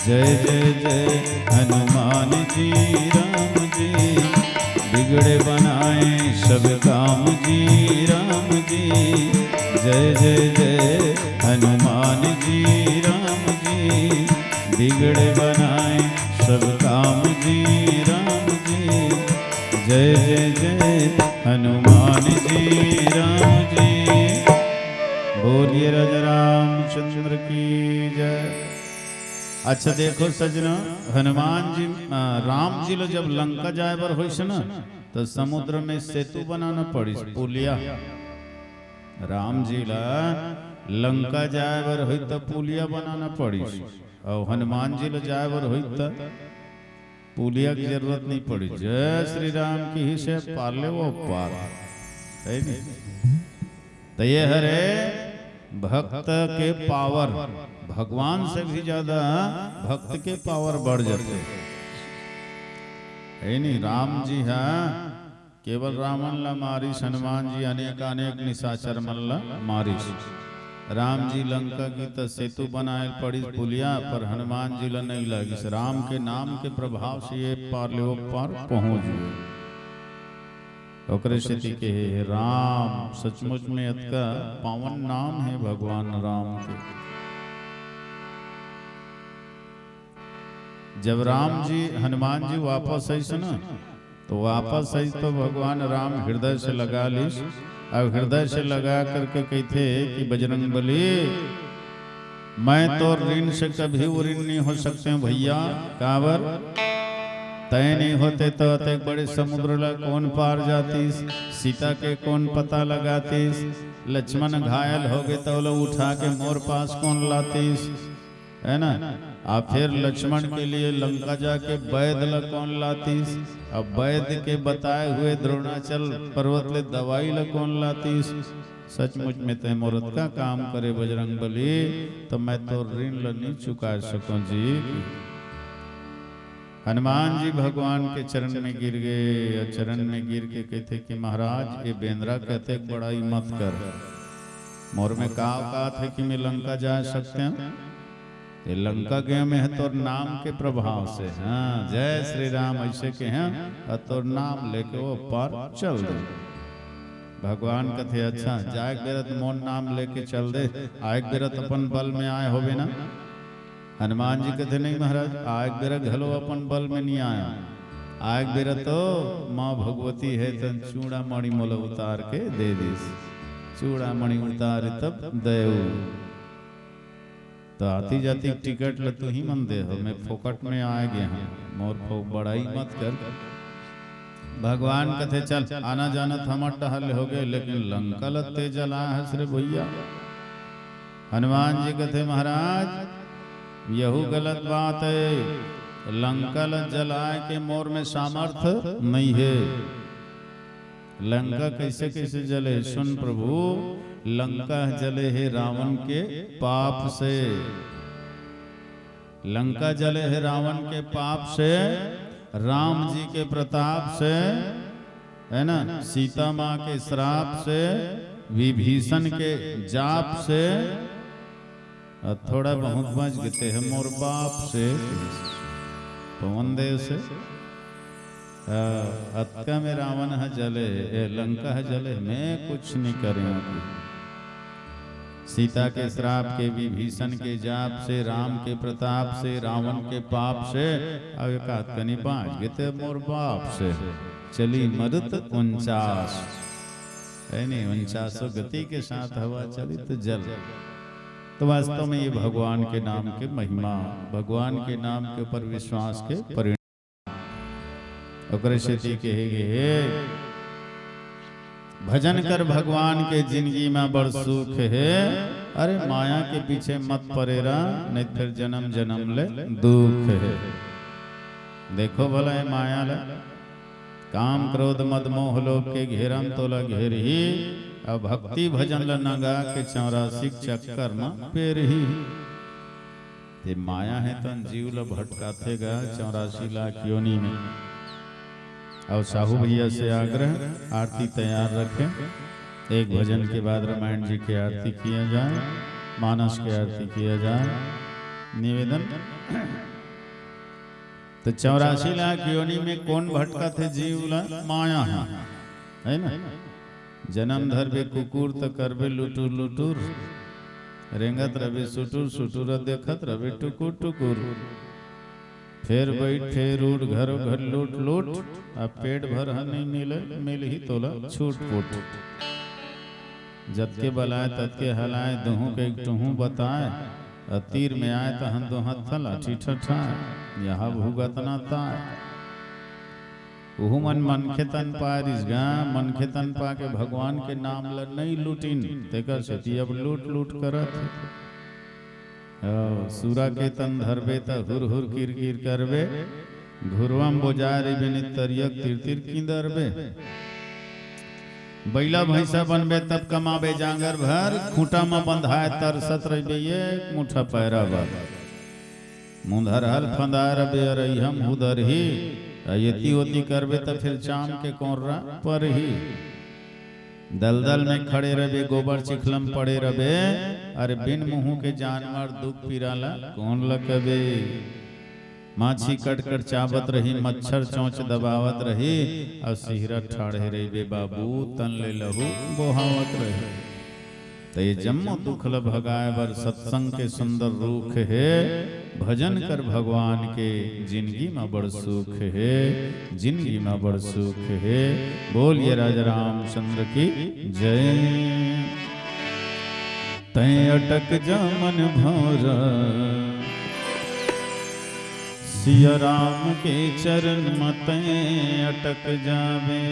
जय जय जय हनुमान जी राम जी, बिगड़े बनाए सब काम जी राम जी। जय जय जय हनुमान जी राम जी, बिगड़े बनाए सब काम जी राम जी। जय जय जय हनुमान जी राम जी। बोलिए राजा रामचंद्र की जय। अच्छा देखो सजना, हनुमान जी, अ, राम जी लो जब लंका जाए बर होइस ना, तो समुद्र में सेतु बनाना पड़िस, पुलिया। राम जी ला लंका जाए बर होई त पुलिया बनाना पड़िस, अउ हनुमान जी ला जाए बर होई त पुलिया की जरूरत नहीं पड़ी। जय श्री राम की ही से पार ले वो पार, है नहीं? तो ये हरे भक्त के पावर, भगवान से भी ज्यादा भक्त के पावर बढ़ जाते, है नहीं? राम जी हाँ केवल रावण ला मारिस, हनुमान जी अनेक अनेक निशाचर मन ला मारिस। राम जी लंका की त सेतु बनाए पड़िस पुलिया, पर हनुमान जी ला नहीं लागिस। राम के नाम के प्रभाव से ये पार ले ओ पार पहुंच गए। ओकरे सेती के हे राम, सचमुच में अतका पावन नाम है भगवान राम के। जब राम जी, हनुमान जी वापस आइस ना, तो वापस आइस तो भगवान राम हृदय से लगा लीस, अउ हृदय से लगा करके कहिथे कि बजरंग बली, मैं तो ऋण से कभी ऋण नहीं हो सकते हूँ भैया। काबर? तय नहीं होते तो अतेक बड़े समुद्र ला कौन पार जातीस, सीता के कौन पता लगातीस, लक्ष्मण घायल हो गए तो लो उठा के मोर पास कौन लातीस, है ना? आ फिर लक्ष्मण के लिए लंका जाके वैद ला कौन लातीस? अब वैद के बताए हुए द्रोणाचल पर्वत ले दवाई ला कौन लातीस? सचमुच में तय मोर अतका काम करे बजरंग बली, तो मैं तो ऋण ला नहीं चुका सकूं जी। हनुमान जी भगवान के चरण में गिर गए, और चरण में गिर के कहते कि महाराज, ये बेंदरा कहते बड़ाई मत कर, मोर में का औकात है कि मैं लंका जा सकते हैं? ये लंका गए में है तोर नाम के प्रभाव से। हाँ, जय श्री राम ऐसे के हैं, और तोर नाम लेके वो पार चल दे। भगवान कथे, अच्छा, जाए के बेरत मोर नाम लेके चल दे, आए के बेरत अपन बल में आए होबे ना। हनुमान जी कथे, नहीं महाराज, आए के बेरा घलो अपन बल में नहीं आया। आए के बेरा तो माँ भगवती है, तन चूड़ामणि मोला उतार के दे दिस। चूड़ामणि उतारे तब दयऊ। तो आती जाती टिकट ल तुही मन दे हो, मैं फोकट में आए गए हूँ, मोर फो बड़ाई मत कर। भगवान कथे, चल, आना जाना त हमर डहर ले हो गए, लेकिन लंका ल ते जलाए हस रे भैया। हनुमान जी कथे, महाराज, यहू गलत बात है, लंका ल जलाए के मोर में सामर्थ नहीं है। लंका कैसे कैसे जले? सुन प्रभु, लंका जले है रावण के पाप से। लंका जले है रावण के पाप से, राम जी के प्रताप से, है ना, सीता माँ के श्राप से, विभीषण के जाप से, अ, थोड़ा बहुत बच गए हैं मोर बाप से, पवन देव से। अ, अतका में रावण ह जले, ए, लंका ह जले, मैं कुछ नहीं करे हूँ। सीता के श्राप के, विभीषण के जाप से, राम के प्रताप से, रावण के पाप से, अब एक आध कनी बाँच गए थे मोर बाप से। चली मरुत उनचास, है नहीं, उनचासों गति के साथ हवा चली तो जल। तो वास्तव में ये भगवान के नाम के महिमा, भगवान के नाम के ऊपर विश्वास के परिणाम। ओकरे सेती कहे गे हे, भजन कर भगवान के, जिंदगी में बड़ सुख हे। अरे माया के पीछे मत परे रह, नहीं तो फिर जन्म जन्म ले दुख हे। देखो भला ये माया ला, काम क्रोध मद मोह लोभ के घेरम तोला घेरही, अउ भक्ति भजन ला नंगा के चौरासी के चक्कर में पेरही। ते माया हे तन जीव ला भटकाथे गा चौरासी लाख योनि में। अउ साहू भैया से आग्रह, आरती तैयार रखें। एक भजन के बाद रामायण जी की आरती किया जाए, मानस की आरती किया जाए। निवेदन। तो चौरासी लाख योनि में कौन भटकाथे जीव ला? माया हे, हे ना? जन्म धरबे कुकुर त करबे लुटुर लुटुर, रेंगत रहिबे सुटुर सुटुर, देखत रहिबे टुकुर टुकुर। फेर बइठ फेर उठ, घरो घर लूट लूट, अब पेट भर ह नहीं मिले, मिलही तोला छूट फूट। जतके बलाय ततके हलाय, दुहूँ के एक टुहूँ बताय, अ तीर में आय तहन दुहत लाठी ठठाय, यहाँ भुगतना ताय। उहू मन मनखे तन पाय रिस गा, मनखे तन पाके भगवान के नाम ल नइ लूटिन, तेकर सेती अब लूट लूट करत हे। हव, सुरा के तन धरबे त हुर हुर किर किर करबे, घुरवा म बोजाय रहिबे नित तरियक तिर तिर किंदरबे। बइला भैंसा बनबे तब कमाबे जांगर भर, खूंटा म बंधाय तरसत रहिबे एक मुठा पैरा बर। मुंधरहा ल फंदाय रहिबे अरइहा म हुदरही, अ एती ओती करबे त फेर चाम के कोर्रा परही। दलदल में खड़े रहिबे, गोबर चिखला म पड़े रहिबे, अरे बिन मुहूं के जानवर दुख पीरा ला कोन ल कबे। माछी कट कट चाबत रही, मच्छर चोंच दबावत रही, अउ सिहरत ठाढ़े रहिबे बाबू, तन ले लहू बोहावत रही। त ये जम्मो दुख ल भगाय बर सत्संग के सुंदर रूख हे। भजन कर भगवान के, जिंदगी म बड़ सुख हे, जिंदगी म बड़ सुख हे। बोलिए राजा रामचंद्र की जय। तैं अटक जा मन भौरा, सिया राम के चरण म तैं अटक जाबे।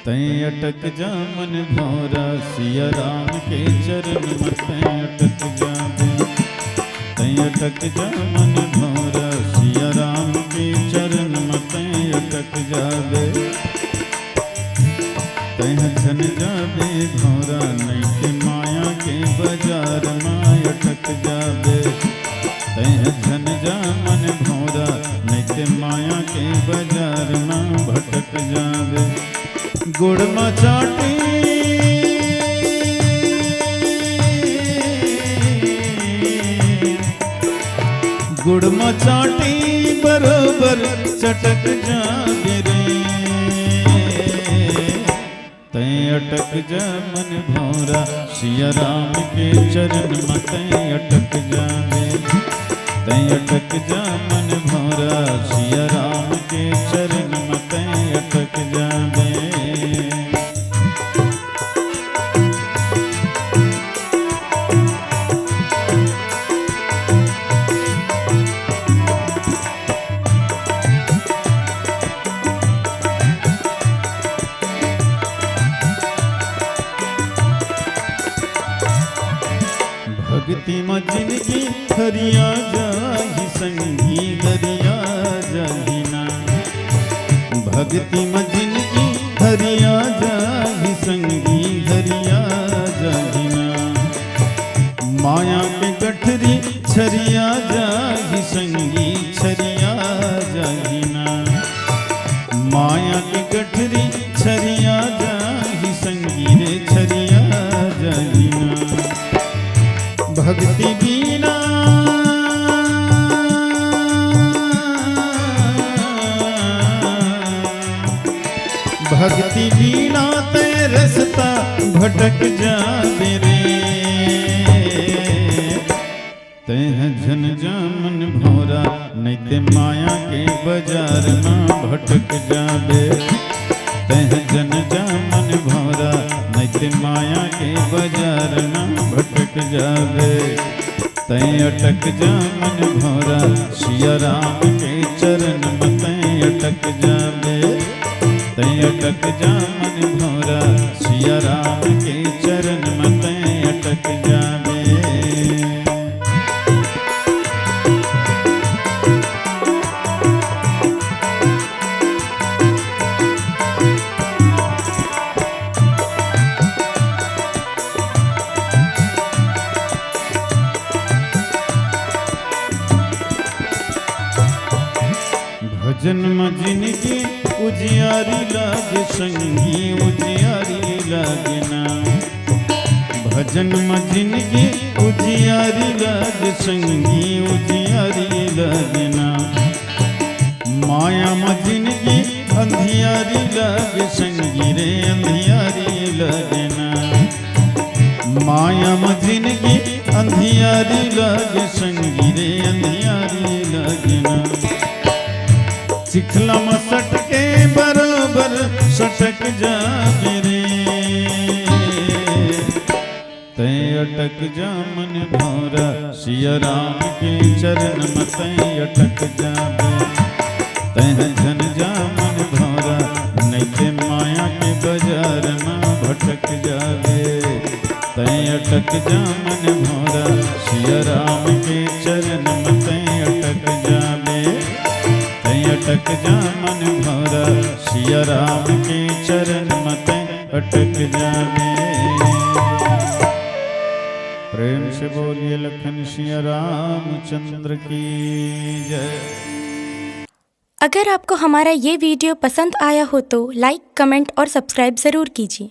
तैं अटक जा मन भौरा, सिया राम के चरण म तैं अटक जाबे। तैं अटक जा मन भौरा, सिया राम के चरण म तैं अटक जाबे। तैं झन जाबे भौरा, नइते माया के बाजार म अटक जाबे। तैं झन जा मन भौरा, नइते माया के बाजार म भटक जाबे। गुड़ म चांटी, गुड़ म चांटी बरोबर चटक जाबे रे। तैं अटक जा मन भौरा, सिया राम के चरण म तैं अटक जाबे। तैं अटक जा मन भौरा, सिया राम के चरण म तैं अटक जाबे। भक्ति म जिनगी हरिया जाही संगी, हरिया जाही ना। भक्ति म जिनगी हरिया जाही संगी, हरिया जाही ना। माया के गठरी छरिया जाही संगी, छरिया जाही ना। माया के गठरी छरिया जाही संगी रे, छरिया जाही ना। भक्ति बिना, भक्ति बिना तैं रस्ता भटक जाबे रे। तैं झन जा मन भौरा, नइते माया के बाजार म भटक जाबे। तैं झन जा मन भौरा, अटक जा मन भौरा, सिया राम के चरण म तैं अटक जाबे। तैं अटक जा मन भौरा, सिया राम के चरण म तैं अटक जाबे। भजन म जिनगी उजियारी लागे संगी, उजियारी लागे ना। भजन म जिनगी उजियारी लागे संगी, उजियारी लागे ना। माया म जिनगी अंधियारी लागे संगी रे, अंधियारी लागे ना। माया म जिनगी अंधियारी लागे संगी रे, अंधियारी लागे ना। चिखला म सटके बरोबर सटक जाबे रे। तैं अटक जा मन भौरा, सिया राम के चरण म तैं अटक जाबे। तैं ह झन जा मन भौरा, नइते माया के बाजार म भटक जाबे। तैं अटक जा मन भौरा, सिया राम के चरण म तैं अटक जाबे। तैं अटक जा मन भौरा, सिया राम के चरण म तैं अटक जाबे। प्रेम से बोलिए लखन सिया रामचंद्र की जय। अगर आपको हमारा ये वीडियो पसंद आया हो तो लाइक, कमेंट और सब्सक्राइब ज़रूर कीजिए।